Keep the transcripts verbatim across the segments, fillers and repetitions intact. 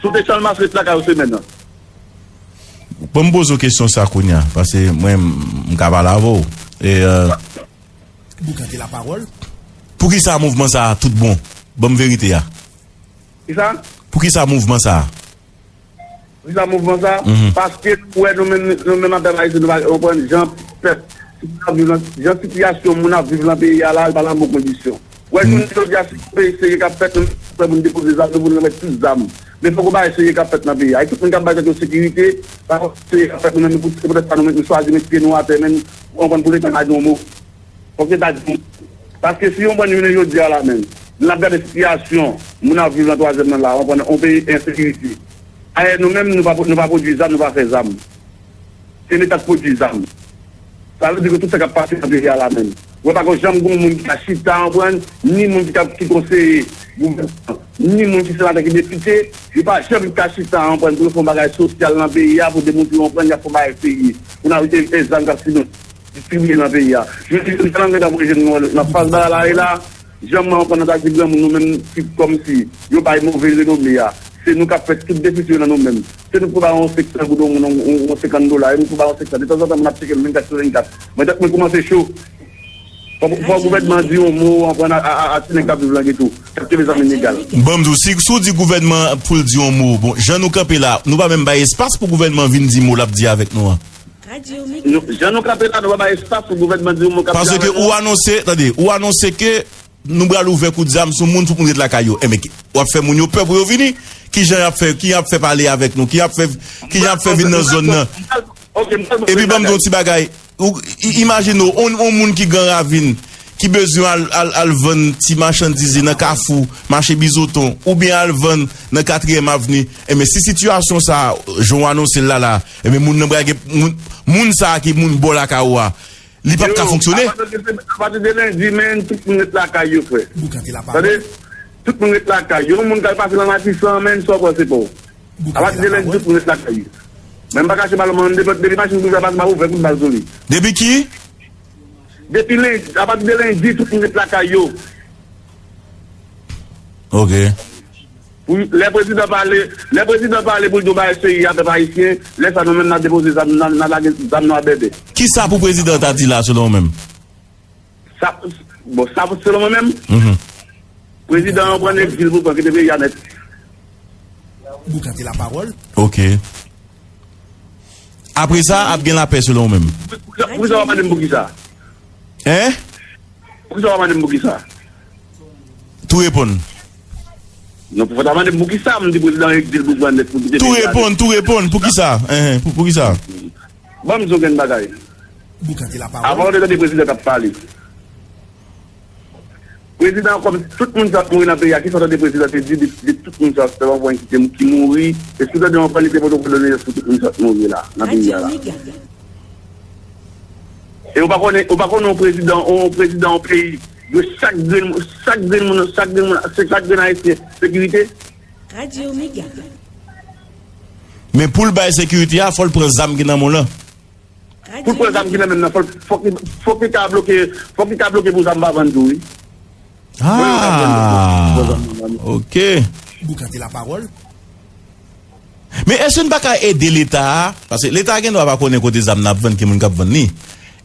Kote Chalmas ret lakay ou semèn nan? Ban m poze w kesyon sa kounye a, paske mwen, m, m ka pale avè w. E, euh, Boukante lapawòl. Poukisa mouvman sa a tout bon? Ban m verite a. Kisa? Poukisa mouvman sa a? Poukisa mouvman sa a? Mhm. Paske nou wè nou menm, nou menm an pèp ayisyen, nou pa konprann jan pèp, jan sitiyasyon moun ap viv nan peyi a la, li pa nan bon kondisyon. Wè, jounen jodi a, se yon peyi serye k ap fèt, nou menm, pou nou depoze zam nou, pou nou remèt tout zam. Men fòk yon bagay serye k ap fèt nan peyi a. E tout moun k ap bay tèt yo sekirite, pa fòk serye k ap fèt, nou menm, pou, se poutèt sa nou menm, nou chwazi met pye nou atè, men, ou konprann, pou Leta pa di yon mo. Fòk Leta di. Paske si yon bann jounen jodi a la menm, n ap gade sitiyasyon moun ap viv nan twazyèm nan la, ou konprann, yon peyi ensekirite. Dayè, nou menm, nou pa, nou pa pwodui zam, nou pa fè zam. Se Leta k pwodui zam. Sa vle di ke tout sa k ap pase nan peyi a la menm. Ou wè, pa gen janm gen moun ki ka chita, ou konprann, ni moun ki ka, ki konseye gouvènman, ni moun ki senatè, ki depite, yo pa janm ka chita, ou konprann, pou yo fè yon bagay sosyal nan peyi a, pou demontre, ou konprann, y ap fè yon bagay serye. Pou n arete e zam k ap sinon distribiye nan peyi a. Jodi a, nou gentan voye jèn nou nan faz bagay la ye la. Jan mwen konn nan ta di granmoun nou menm ki kòmsi yo bay move renome a. Se nou k ap fè tout defisi yo nan nou menm. Se nou k pou bay yon senksan goud yon moun, yon, yon senkant dola, e nou k pou bay yon senksan. Detanzantan, moun ap tcheke m vennkat sou vennkat. Mwen, tèt mwen kòmanse cho. Fò, fò gouvènman di yon mo, anprann a, a, a, a ti nèg k ap viv nan geto, k ap kenbe zam ilegal. Ban m di w, si, si w di gouvènman pou l di yon mo, bon, jan nou kanpe la, nou pa menm bay espas pou gouvènman vin di mo l ap di avèk nou an. Nou, jan nou kanpe la, nou pa bay espas pou gouvènman di yon mo k ap di avèk nou. Paske ou anonse, tande, ou anonse ke nou pral ouvè kout zam sou moun, tout moun ret lakay yo. Enben, w ap fè moun yo pè pou yo vini. Kijan y ap fè, ki y ap fè pale avèk nou, ki y ap fè, ki y ap fè vin nan zòn nan? Epi ban m di w yon ti bagay. Ou i- imajine w, yon, yon moun ki Gran Ravin, ki bezwen al, al, al vann ti machandiz li nan Kafou, mache Bizoton, oubyen al vann nan Katriyèm Avni. Enben, si sitiyasyon sa a, jan w anonse l la la, enben, moun nan pral gen, moun, moun sa a ki moun bò lakay ou a, li p ap ka fonksyone. Apati de, apati de lendi, men, tout moun ret lakay yo, frè. Tande? Tout moun ret lakay yo. Yon moun k al pase nan Matisan, men, sa w panse pa w? Apati de lendi, tout moun ret lakay yo. Men m pa kache bal, mwen, depi, depi machin pou sa pase, m ap ouvè kout bal sou li. Depi ki? Depi lendi, apati de lendi, tout moun ret lakay yo. Ok. Pou lè prezidan pale, lè prezidan pale pou l di yon bagay serye a pèp ayisyen, lè sa nou menm n ap depoze zam, n ap, n ap lage zam nou a bèbè. Kisa pou prezidan ta di la, selon w menm? Sa, bon, sa selon mwen menm, prezidan an pran egzil pou l pran kite peyi a nèt. Boukante lapawòl. Ok. Apre sa, ap gen lapè selon w menm. Poukisa, poukisa w ap mande m poukisa? Hein? Poukisa w ap mande m poukisa? Tou reponn. Non, pou w ta mande m poukisa, m di prezidan an egzil pou pran nèt pou kite peyi a nèt. Tou reponn, tou reponn. Poukisa? Hein, pou, poukisa? Ban m di w yon bagay. Boukante lapawòl. Avan w te tande prezidan k ap pale. Prezidan an kòm tout moun sa ap mouri nan peyi a, kisa w tande prezidan te di de, de tout moun sa ap fè yon pwen ki te, ki mouri? Èske w tande yon pwen li te pote yon kondoleyans pou tout moun sa ap mouri la, nan peyi a la? E ou pa konnen, ou pa konnen yon prezidan, yon prezidan yon peyi dwe chak grenn, chak grenn moun, chak grenn moun, chak grenn ayisyen sekirite? Men pou l bay sekirite a, fò l pran zam ki nan men w lan. Pou l pran zam ki nan men l lan, fò l, fòk li, fòk li ka bloke, fòk li ka bloke pou zam pa vann tou, wi. Ah, ok. Boukante lapawòl. Men èske n pa ka ede Leta a? Paske Leta a gen dwa pa konnen kote zam nan ap vann, ki moun k ap vann li.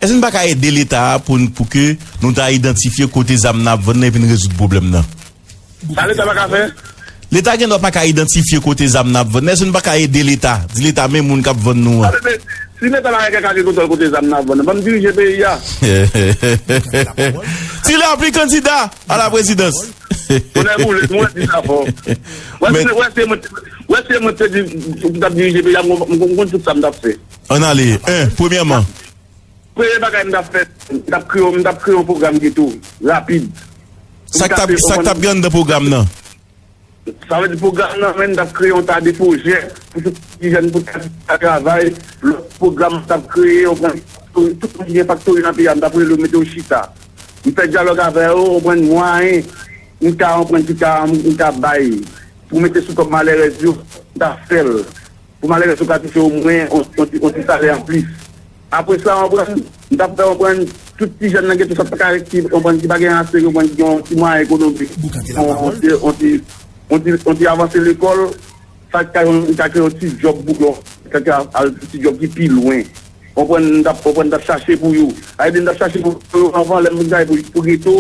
Èske n pa ka ede Leta a pou n, pou ke nou ta idantifye kote zam nan ap vann nan epi n rezoud pwoblèm nan? Sa Leta pa ka fè? Leta gen dwa pa ka idantifye kote zam nan ap vann nan. Èske n pa ka ede Leta? Di Leta, men moun k ap vann nou an. Sa vle di, si Leta pa ka gen kontwòl kote zam nan ap vann nan, ban m dirije peyi a. Ti lapli kandida a la prezidans. Konnen boule, mwen di sa fò. Wè, si, wè, si mwen, wè, si mwen te di, m t ap dirije peyi a, m, m, m konn tout sa m t ap fè. Ann ale. En, premyèman. Premye bagay m t ap fè, m t ap kreye, m t ap kreye yon pwogram geto, rapid. Sa k t ap, sa k t ap gen anndan pwogram nan? Sa vle di pwogram nan, men, m t ap kreye yon ta de pwojè pou tout ti jèn, pou ta, ta travay. Lòt pwogram m t ap kreye, yon pran tout moun ki gen faktori nan peyi a, m t ap rele yo, mete yo chita. M fè dyalòg avè yo, yon pran mwayen, m ka, yon pran ki ka, m ka bay pou mete sou kòb malèrèz yo, m t ap fè l. Pou malere yo ka touche omwen yon, yon ti, yon ti salè anplis. Apre sa, w konprann, m t ap fè w konprann, tout ti jèn nan geto sa pa ka ki, w konprann, ki pa gen ase, w konprann, ki gen yon ti mwayen ekonomik. Yon ti, yon ti, yon ti avanse lekòl, Sa ka yon, ka kreye yon ti djòb pou yo, ka kreye al ti djòb ki pi lwen. Konprann, m t ap, konprann, m t ap chache pou yo. Sa vle di, m t ap chache pou yo anvan, lè m vin travay pou, pou geto,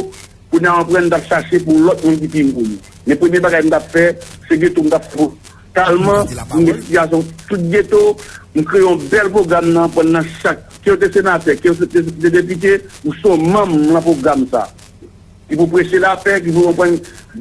kounye a, konprann, m t ap chache pou lòt moun ki pi wo yo. Men premye bagay m t ap fè, se geto m t ap fè pou kalman, m gen sitiyasyon tout geto, m kreye yon bèl pwogram nan, konprann, nan chak, ke w te senatè, ke w te, te depite, ou se yon manm nan pwogram sa. Ki pou preche lapè, ki pou konprann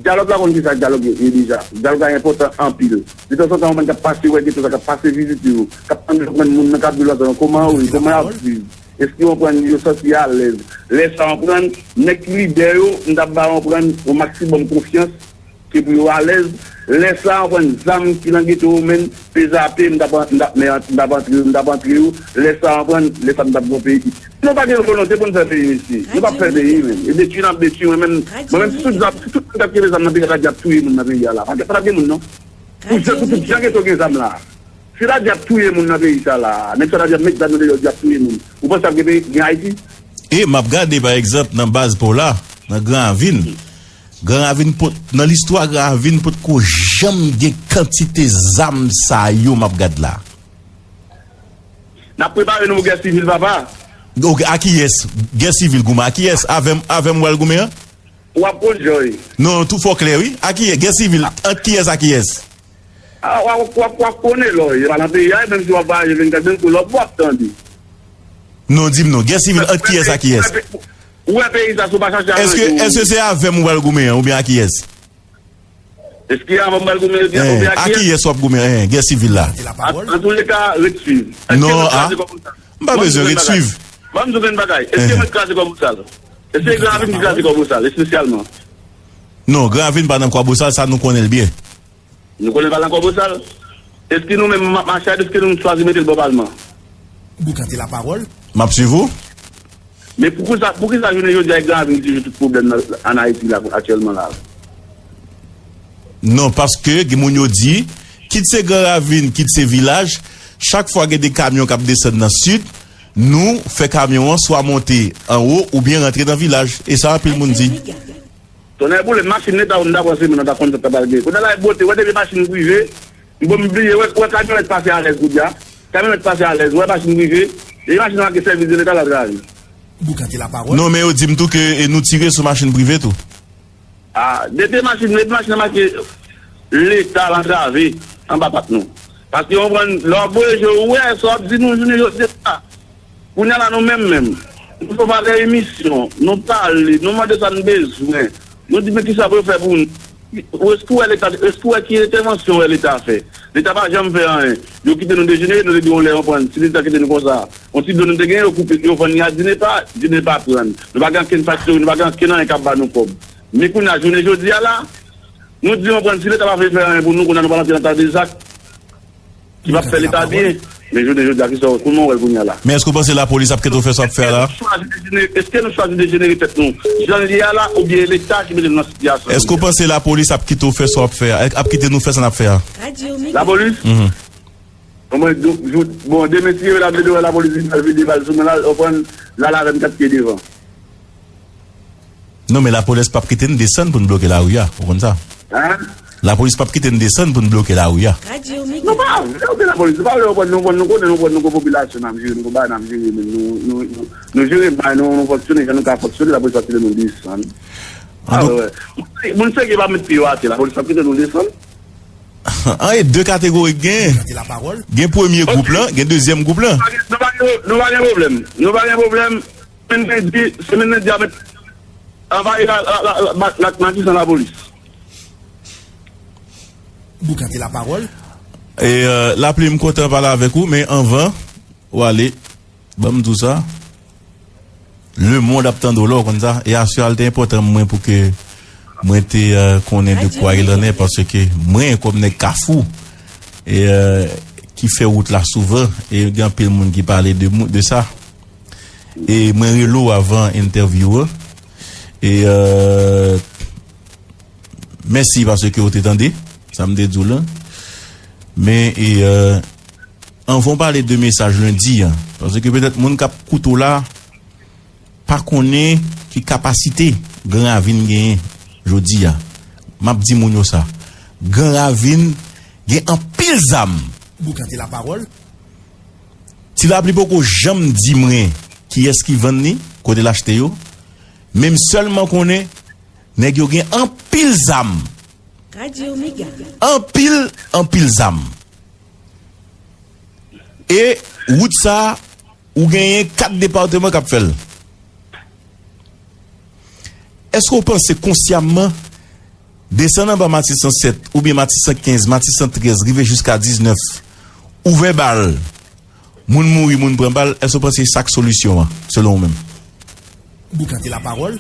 dyalòg la, konn kisa dyalòg ye, ye deja. Dyalòg la enpòtan anpil. Detanzantan, yon moun k ap pase, wè geto sa, k ap pase vizite yo, k ap tande, konprann, moun nan k ap viv ladan yo, kòman yo ye, kòman y ap viv, èske yo konprann, yo santi alèz. Lè sa, konprann, nèg ki lidè yo, m t ap ba yo, konprann, yon maksimòm konfyans, ke pou yo alèz. Lè sa, konprann, zam ki nan geto yo, menm, P Z A P, m t ap, m t ap, men, m t ap antre yo, m t ap antre yo. Lè sa, konprann, lè sa, m t ap gon peyi. Si nou pa gen volonte pou n fè peyi, mesye, nou p ap fè peyi, menm. E detwi n ap detwi, mwen menm, mwen menm, si tout zam, si tout moun t ap kenbe zam nan peyi a, ta di ap touye moun nan peyi a la. Pa, pa t ap gen moun, non. Pou jan, pou tout jan geto gen zam la. Si ta di ap touye moun nan peyi sa la, nèg sa ta di ap met zam nan deyò, di ap touye moun. Ou panse ap gen peyi, gen Ayiti? E m ap gade, pa egzanp, nan baz pa w la, nan Gran Ravin. Gran Ravin pot, nan listwa Gran Ravin potko janm gen kantite zam sa yo m ap gad la. N ap prepare nou pou gè sivil, papa. Ok, a kiyès? Gè sivil goumen a kiyès? Avè m, avè m w al goumen an? W ap konn jan wi. Non, tou fò klè wi. A kiyès? Gè sivil ant kiyès a kiyès? A, w ap, w ap, w ap konnen lè w ye pa nan peyi a, menm si w ap vwayaje vennkat, menm si w lòt bò w ap tande. Non, di m non. Gè sivil ant kiyès a kiyès? Ou wè peyi sa, si w pa chache aranje w. Èske, èske se avè m ou pral goumen an, oubyen a kiyès? Èske avè m pral goumen, oubyen, oubyen a kiyès? A kiyès w ap goumen an, gè sivil la? An, antouleka, ret swiv. Non, a. M pa bezwen ret swiv. Ban m di w yon bagay. Èske mwen kraze Kòbosal? Èske Gran Ravin ki kraze Kòbosal, espesyalman? Non, Gran Ravin pa nan Kwabosal, sa nou konnen l byen. Nou konnen l pa nan Kòbosal. Èske nou menm, ma-, Machad, èske nou chwazi mete l bò palman? Boukante lapawòl. M ap swiv ou. Men poukisa, poukisa jounen jodi a e Gran Ravin ki toujou tout pwoblèm nan, ann Ayiti la, aktyèlman la? Non, paske gen moun yo di, kit se Gran Ravin, kit se vilaj, chak fwa gen de kamyon k ap desann nan sid, nou fè kamyon an swa monte anwo oubyen rantre nan vilaj. E sa anpil moun di. Tonnè boule, machin leta yo, m ta panse moun nan ta konn sa k ta pral gen. Kounye a la, e bote, wè depi machin prive, m bon, m bliye, wè, wè kamyonèt pase alèz kounye a. Kamyonèt pase alèz, wè machin prive, e machin nan pa gen sèvis de leta l al travay. Boukante lapawòl. Non, men yo di m tou ke, e, nou tire sou machin prive tou. A, depi machin, depi machin nan make leta l antrave anba pat nou. Paske w konprann, lè w ap voye je w, ou wè sa w ap di nou jounen jodi a. Kounye a la nou menm menm, nou fè valè emisyon, nou pale, nou mande sa n bezwen. Nou di men kisa pou yo fè pou nou. Ou èske w wè leta, èske w wè ki entèvansyon w wè leta fè? Leta pa janm fè anyen. Yo kite nou dejenere, nou te gen yon lè, w konprann, si leta kite nou konsa, yon ti dlo nou te gen, yo koupe, yo vann li a Dinepa, Dinepa pran. Nou pa gen ankenn faktori, nou pa gen ankenn anyen k ap ba nou kòb. Men kounye a, jounen jodi a la, nou di, w konprann, si leta pa vle fè anyen pou nou, kounye a nou pral antre nan ta de zak ki p ap fè leta byen. Men jounen jodi a, kisa w, kòman w wè l kounye a la? Men èske w panse lapolis ap kite w fè sa w ap fè a la? Èske nou chwazi dejenere, èske nou chwazi dejenere tèt nou jan l ye a la, oubyen leta ki mete nou nan sitiyasyon? Èske w panse lapolis ap kite w fè sa w ap fè a, ap kite nou fè sa n ap fè a? Lapolis? Mhm. Bon, mwen, jou-, bon, demen si yo la vle wè lapolis vin al vide bal sou mwen la, w konprann, l al avè m kat pye devan. Non, men lapolis p ap kite n desann pou n bloke lari a, ou konn sa? Hein? Lapolis p ap kite n desann pou n bloke lari a. Non, pa vle, oubyen lapolis, nou pa vle, nou konn, nou konn, nou konnen, nou konn, nou konn popilasyon n ap jere, nou konn bagay n ap jere, men nou, nou, nou, nou jere bagay, nou, nou fonksyone jan nou ka fonksyone, lapolis p ap kite nou desann. Alò, moun serye pa met pye yo atè, lapolis p ap kite nou desann. An, e de kategori k genyen. Gen premye gwoup lan, gen dezyèm gwoup lan. Nou pa gen, nou pa gen, nou pa gen pwoblèm. Nou pa gen pwoblèm. Semèn lendi, semèn lendi a met anvayi la, la, la, la, la, la, matisan lapolis. Boukante lapawòl. E, euh, Lapli, m kontan pale avèk ou, men anvan ou ale, ban m di w sa. Lemonn ap tande w la, w konn sa. E aswè a, l te enpòtan mwen pou ke mwen te, euh, konnen de kwa il en est, paske mwen, kòm nèg Kafou, e, euh, ki fè wout la souvan, e gen anpil moun ki pale de mou-, de sa. E mwen rele w avan entèvyou an. E, euh, mèsi paske w te tande sa m te di w lan. Men, e, euh, anvan w pale de mesaj lendi an, paske petèt moun k ap koute w la pa konnen ki kapasite Gran Ravin genyen jodi a. M ap di moun yo sa. Gran Ravin gen anpil zam. Boukante lapawòl. Ti Lapli poko janm di mwen kiyès ki vann li, kote l achte yo. Men m sèlman konnen nèg yo gen anpil zam. Radyo Mega. Anpil, anpil zam. E wout sa a, ou genyen kat depatman k ap fè l. Èske w panse konsyamman, desann anba Matisan sèt, oubyen Matisan kenz, Matisan trèz, rive jiska diznèf, ouvè bal, moun mouri, moun pran bal, èske w panse sa k solisyon an, selon ou menm? Boukante lapawòl.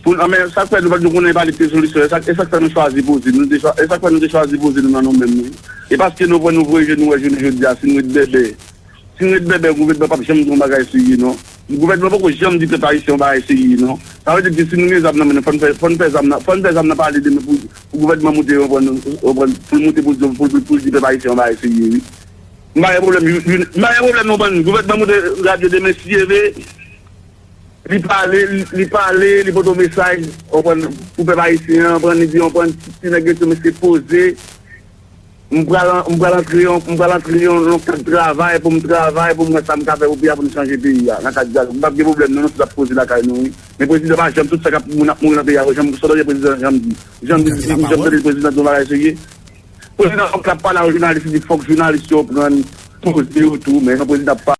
Pou, anben, sa k fè nou pa t konnen pale de solisyon, e sa, e sa k fè nou chwazi poze, nou te chwa-, e sa k fè nou te chwazi poze nou nan nou menm, wi. E paske nou pran, nou voye je nou wè jounen jodi a, si nou ret bèbè, si nou ret bèbè, gouvènman p ap janm di yon bagay serye, non. Gouvènman poko janm di pèp ayisyen yon bagay serye, non. Sa vle di ke si nou gen zam nan men nou, fò n fè, fò n fè zam nan, fò n fè zam nan pale demen pou, pou gouvènman moute, konprann, konprann, pou l moute pou, pou, pou, pou l di pèp ayisyen yon bagay serye, wi. M pa gen pwoblèm, m pa gen pwoblèm, konprann, gouvènman moute radyo demen, si Dye vle, li pale, li, li pale, li pote yon mesaj, konprann, pou pèp ayisyen an, konprann, li di, konprann, ti, ti nèg yo, mesye poze, m pral, m pral antre yon, m pral antre yon, yon kad travay pou m travay, pou m wè sa m ka fè pou peyi a, pou n chanje peyi a, nan kad dyalòg. M p ap gen pwoblèm, non, nou tout ap poze lakay nou, wi. Men prezidan pa janm, tout sa k ap, moun ap mouri nan peyi a, janm, sa w tande prezidan janm di. Janm di, janm tande prezidan di yon bagay serye. Prezidan fòk l ap pale ak jounalis, li di fòk jounalis yo pran poze yo tou, men non, prezidan pa